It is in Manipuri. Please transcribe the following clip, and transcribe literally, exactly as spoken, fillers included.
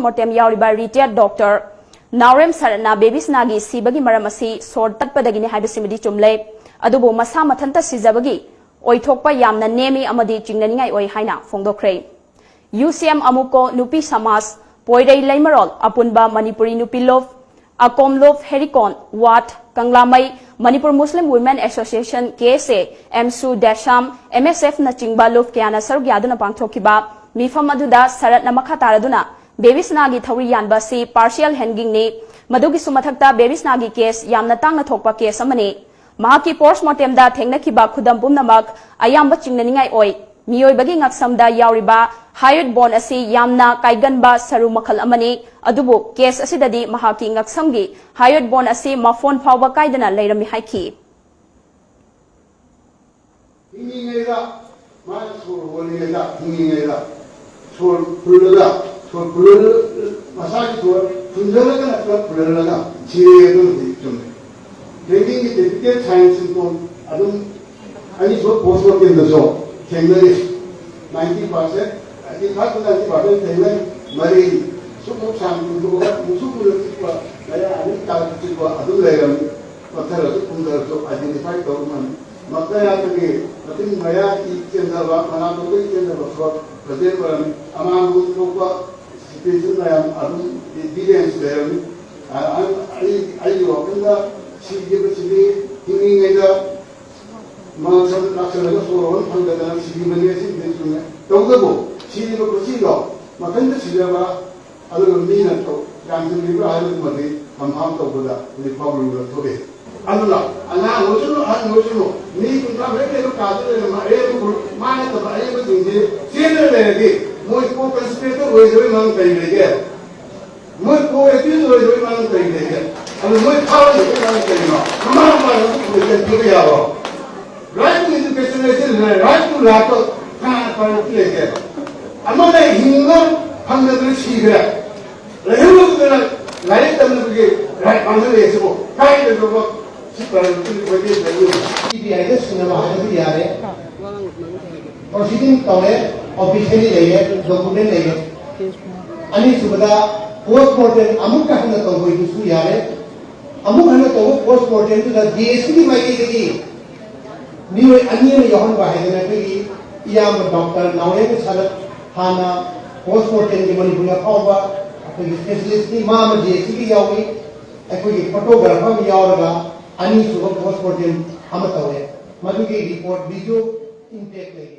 ꯃꯣꯔꯇꯦꯝ ꯌꯥꯎꯔꯤꯕ ꯔꯤꯇꯥꯌꯔ ꯗꯣꯛꯇꯔ ꯅꯥꯎꯔꯦꯝ ꯁꯔꯠꯅ ꯕꯦꯕꯤꯁꯅꯥꯒꯤ ꯁꯤꯕꯒꯤ ꯃꯔꯝ ꯑꯁꯤ ꯁꯣꯔ ꯇꯠꯄꯗꯒꯤꯅꯤ ꯍꯥꯏꯕꯁꯤꯃꯗꯤ ꯆꯨꯝꯂꯦ, ꯑꯗꯨꯕꯨ ꯃꯁꯥ ꯃꯊꯟꯇ ꯁꯤꯖꯕꯒꯤ ꯑꯣꯏꯊꯣꯛꯄ ꯌꯥꯝꯅ ꯅꯦꯝꯃꯤ ꯑꯃꯗꯤ ꯆꯤꯡꯅꯅꯤꯡꯉꯥꯏ ꯑꯣꯏ ꯍꯥꯏꯅ ꯐꯣꯡꯗꯣꯛꯈ꯭ꯔꯦ꯫ ꯌꯨ ꯁꯤ ꯑꯦꯝ ꯑꯃꯨꯀꯣ, ꯅꯨꯄꯤ ꯁꯃꯥꯖ, ꯄꯣꯏꯔꯩ ꯂꯩꯃꯔꯣꯜ, ꯑꯄꯨꯟꯕ ꯃꯅꯤꯄꯨꯔꯤ ꯅꯨꯄꯤ ꯂꯨꯞ, ꯑꯀꯣꯝ ꯂꯨꯞ, ꯍꯦꯔꯤꯀꯣꯟ, ꯋꯥꯠ, ꯀꯪꯂꯥꯃꯩ, ꯃꯅꯤꯄꯨꯔ ꯃꯨꯁꯂꯤꯝ ꯋꯤꯃꯦꯟ ꯑꯦꯁꯣꯁꯤꯌꯦꯁꯟ, ꯀꯦ ꯑꯦꯁ ꯑꯦ, ꯑꯦꯝꯁꯨ, ꯗꯦꯁꯥꯝ, ꯑꯦꯝ ꯑꯦꯁ ꯑꯦꯐꯅꯆꯤꯡꯕ ꯂꯨꯞ ꯀꯌꯥꯅ ꯁꯔꯨꯛ ꯌꯥꯗꯨꯅ ꯄꯥꯡꯊꯣꯛꯈꯤꯕ ꯃꯤꯐꯝ ꯑꯗꯨꯗ ꯁꯔꯠꯅ ꯃꯈꯥ ꯇꯥꯔꯗꯨꯅ ꯕꯦꯕꯤꯁꯅꯥꯒꯤ ꯊꯧꯔꯤ ꯌꯥꯟꯕ ꯑꯁꯤ ꯄꯥꯔꯁꯤꯌꯦꯜ ꯍꯦꯡꯒꯤꯡꯅꯤ꯫ ꯃꯗꯨꯒꯤꯁꯨ ꯃꯊꯛꯇ ꯕꯦꯕꯤꯁꯅꯥꯒꯤ ꯀꯦꯁ ꯌꯥꯝꯅ ꯇꯥꯡꯅ ꯊꯣꯛꯄ ꯀꯦꯁ ꯑꯃꯅꯤ꯫ ꯃꯍꯥꯛꯀꯤ ꯄꯣꯁꯃꯣꯔꯇꯦꯝꯗ ꯊꯦꯡꯅꯈꯤꯕ ꯈꯨꯗꯝ ꯄꯨꯝꯅꯃꯛ ꯑꯌꯥꯝꯕ ꯆꯤꯡꯅꯅꯤꯡꯉꯥꯏ ꯑꯣꯏ꯫ ꯃꯤꯑꯣꯏꯕꯒꯤ ꯉꯛꯁꯝꯗ ꯌꯥꯎꯔꯤꯕ ꯍꯥꯏꯌꯣꯏꯗ ꯕꯣꯟ ꯑꯁꯤ ꯌꯥꯝꯅ ꯀꯥꯏꯒꯟꯕ ꯁꯔꯨ ꯃꯈꯜ ꯑꯃꯅꯤ, ꯑꯗꯨꯕꯨ ꯀꯦꯁ ꯑꯁꯤꯗꯗꯤ ꯃꯍꯥꯛꯀꯤ ꯉꯛꯁꯝꯒꯤ ꯍꯥꯏꯌꯣꯏꯗ ꯕꯣꯟ ꯑꯁꯤ ꯃꯐꯣꯟ ꯐꯥꯎꯕ ꯀꯥꯏꯗꯅ ꯂꯩꯔꯝꯃꯤ ꯍꯥꯏꯈꯤ꯫ ꯍꯤꯡꯂꯤꯉꯩꯗ, ꯃꯥꯅ ꯁꯣꯔ ꯍꯣꯜꯂꯤꯉꯩꯗ, ꯍꯤꯡꯂꯤꯉꯩꯗ ꯁꯣꯔ ꯐꯨꯜꯂꯒ, ꯁꯣꯔ ꯐꯨꯜꯍꯜ-, ꯃꯁꯥꯒꯤ ꯁꯣꯔ ꯐꯨꯟꯖꯜꯂꯒ ꯅꯠꯇ꯭ꯔꯒ ꯐꯨꯜꯍꯜꯂꯒ ꯁꯤꯔꯦ, ꯑꯗꯨꯅꯗꯤ ꯆꯨꯝꯃꯦ꯫ ꯍꯦꯡꯒꯤꯡꯒꯤ ꯗꯦꯐꯤꯀꯦꯠ ꯁꯥꯏꯟꯁ ꯁꯤꯝꯇꯣꯝ ꯑꯗꯨꯝ ꯑꯅꯤꯁꯨꯕ ꯄꯣꯁꯃꯣꯔꯇꯦꯝꯗꯁꯨ ꯊꯦꯡꯅꯔꯤ꯫ Ninety percent, eighty five two ninety percent ꯊꯦꯡꯅꯩ꯫ ꯃꯔꯤ ꯁꯨꯛ ꯃꯨꯛ ꯁꯥꯡ ꯄꯨꯊꯣꯛꯑꯒ ꯃꯨꯁꯨꯛ ꯃꯨꯅ ꯆꯤꯛꯄ, ꯃꯌꯥ ꯑꯅꯤ ꯇꯥꯔꯛꯄ ꯆꯤꯛꯄ ꯑꯗꯨꯝ ꯂꯩꯔꯝꯃꯤ꯫ ꯄꯠꯊꯔꯁꯨ ꯄꯨꯝꯊꯔꯁꯨ ꯑꯥꯏꯗꯦꯟꯇꯤꯐꯥꯏ ꯇꯧꯕ ꯉꯝꯃꯤ꯫ ꯃꯈꯥꯌꯥꯗꯒꯤ ꯃꯇꯤꯟ ꯃꯌꯥꯒꯤ ꯆꯦꯟꯊꯕ, ꯃꯅꯥꯇꯣꯟꯗꯒꯤ ꯆꯦꯟꯊꯕ ꯁꯣꯔ ꯄ꯭ꯔꯖꯦꯟ ꯑꯣꯏꯔꯝꯃꯤ꯫ ꯑꯃꯥꯡꯂꯣꯝ ꯊꯣꯛꯄ ꯁꯤꯆꯨꯋꯦꯁꯟ ꯃꯌꯥꯝ ꯑꯗꯨꯝ ꯏꯚꯤꯗꯦꯟꯁ ꯂꯩꯔꯝꯃꯤ꯫ ꯑ, ꯑ, ꯑꯩ, ꯑꯩꯒꯤ ꯋꯥꯈꯜꯗ ꯁꯤꯈꯤꯕꯁꯤꯗꯤ ꯍꯤꯡꯂꯤꯉꯩꯗ ꯃꯁꯜ ꯂꯥꯛꯁꯜꯂꯒ ꯁꯣꯔ ꯍꯣꯟ ꯐꯪꯗꯗꯅ ꯁꯤꯈꯤꯕꯅꯤ, ꯑꯁꯤꯕꯨꯗꯤ ꯆꯨꯝꯃꯦ꯫ ꯇꯧꯕꯇꯕꯨ ꯁꯤꯔꯤꯕ ꯈꯨꯁꯤꯗꯣ ꯃꯊꯟꯇ ꯁꯤꯖꯕ, ꯑꯗꯨꯒ ꯃꯤꯅ ꯇꯧ-, ꯌꯥꯟꯁꯤꯟꯕꯤꯕ꯭ꯔꯥ ꯍꯥꯏꯕꯗꯨꯃꯗꯤ ꯀꯟꯐꯥꯝ ꯇꯧꯕꯗ ꯍꯧꯖꯤꯛ ꯐꯥꯎꯕ ꯂꯨꯅ ꯊꯣꯛꯏ꯫ ꯑꯗꯨꯅ ꯑꯉꯥꯡ ꯑꯣꯏꯁꯅꯨ, ꯑꯍꯟ ꯑꯣꯏꯁꯅꯨ, ꯃꯤ ꯀꯨꯟꯊ꯭ꯔꯥ ꯃꯔꯤ ꯂꯩꯕ ꯀꯥꯗ ꯂꯩꯔꯝꯕ ꯑꯔꯦꯝꯕ ꯒ꯭ꯔꯨꯞ, ꯃꯥ ꯅꯠꯇꯕ ꯑꯔꯦꯝꯕꯁꯤꯡꯁꯤ ꯆꯦꯟꯗꯨꯅ ꯂꯩꯔꯗꯤ ꯃꯣꯏ ꯀꯣ ꯀꯟꯁꯄꯤꯔꯦꯇꯔ ꯑꯣꯏꯗꯕꯩ ꯃꯔꯝ ꯀꯔꯤ ꯂꯩꯒꯦ? ꯃꯣꯏ ꯀꯣ ꯑꯦꯀ꯭ꯌꯨꯖ ꯑꯣꯏꯗꯕꯩ ꯃꯔꯝ ꯀꯔꯤ ꯂꯩꯒꯦ? ꯑꯗꯨ ꯃꯣꯏ ꯐꯥꯔꯣꯏꯗꯕꯩ ꯃꯔꯝ ꯀꯔꯤꯅꯣ? ꯃꯃꯥ ꯃꯄꯥꯅ ꯑꯗꯨꯝ ꯄ꯭ꯔꯣꯇꯦꯛꯁꯟ ꯄꯤꯕ ꯌꯥꯕ꯭ꯔꯣ? Right to education ꯂꯩꯁꯤꯜꯂꯦ, right to life ꯀꯅꯥꯅ priority ꯂꯩꯒꯦ? ꯑꯃꯅ ꯍꯤꯡꯕ ꯐꯪꯗꯗꯅ ꯁꯤꯈ꯭ꯔꯦ, ꯂꯩꯍꯧꯗꯅ ꯂꯥꯏꯔꯤꯛ ꯇꯝꯅꯕꯒꯤ right ꯃꯥꯡꯍꯜꯂꯦ꯫ ꯁꯤꯕꯨ ꯀꯥꯏꯗ ꯂꯩꯕ ꯁꯤ priority ꯑꯣꯏꯗꯦ? ꯂꯩꯌꯨ꯫ ꯁꯤ ꯕꯤ ꯑꯥꯏꯗ ꯁꯤꯟꯅꯕ ꯍꯥꯏꯕꯗꯤ ꯌꯥꯔꯦ꯫ ꯄ꯭ꯔꯣꯁꯤꯗꯤꯡ ꯇꯧꯔꯦ, ꯑꯣꯐꯤꯁꯤꯌꯦꯜꯂꯤ ꯂꯩꯔꯦ, ꯗꯣꯀꯨꯃꯦꯟ ꯂꯩꯔꯦ꯫ ꯑꯅꯤꯁꯨꯕꯗ, ꯄꯣꯁ ꯃꯣꯔꯇꯦꯝ ꯑꯃꯨꯛꯀ ꯍꯟꯅ ꯇꯧꯕꯩꯗꯨꯁꯨ ꯌꯥꯔꯦ꯫ ꯑꯃꯨꯛ ꯍꯟꯅ ꯇꯧꯕ ꯄꯣꯁ ꯃꯣꯔꯇꯦꯝꯗꯨꯗ ꯖꯦ ꯑꯦꯁ ꯁꯤꯒꯤ ꯃꯥꯏꯀꯩꯗꯒꯤ ꯃꯤꯑꯣꯏ ꯑꯅꯤ ꯑꯃ ꯌꯥꯎꯍꯟꯕ ꯍꯥꯏꯗꯅ ꯑꯩꯈꯣꯏꯒꯤ ꯏꯌꯥꯝꯕ ꯗꯣꯛꯇꯔ ꯅꯥꯎꯔꯦꯝ ꯁꯔꯠ, ꯍꯥꯟꯅ ꯄꯣꯁ ꯃꯣꯔꯇꯦꯝꯒꯤ ꯃꯅꯤꯄꯨꯔꯒꯤ ꯑꯐꯥꯎꯕ ꯑꯩꯈꯣꯏꯒꯤ ꯁ꯭ꯄꯦꯁꯤꯂꯤꯁ꯭ꯠꯅꯤ, ꯃꯥ ꯑꯃ ꯖꯦ ꯑꯦꯁ ꯁꯤꯒꯤ ꯌꯥꯎꯏ꯫ ꯑꯩꯈꯣꯏꯒꯤ ꯐꯣꯇꯣꯒ꯭ꯔꯥꯐꯔ ꯑꯃ ꯌꯥꯎꯔꯒ ꯑꯅꯤꯁꯨꯕ ꯄꯣꯁ ꯃꯣꯔꯇꯦꯝ ꯑꯃ ꯇꯧꯔꯦ꯫ ꯃꯗꯨꯒꯤ ꯔꯤꯄꯣꯔꯠ ꯚꯤꯖꯨꯑꯦꯜ ꯏꯝꯄꯦꯛ ꯂꯩ꯫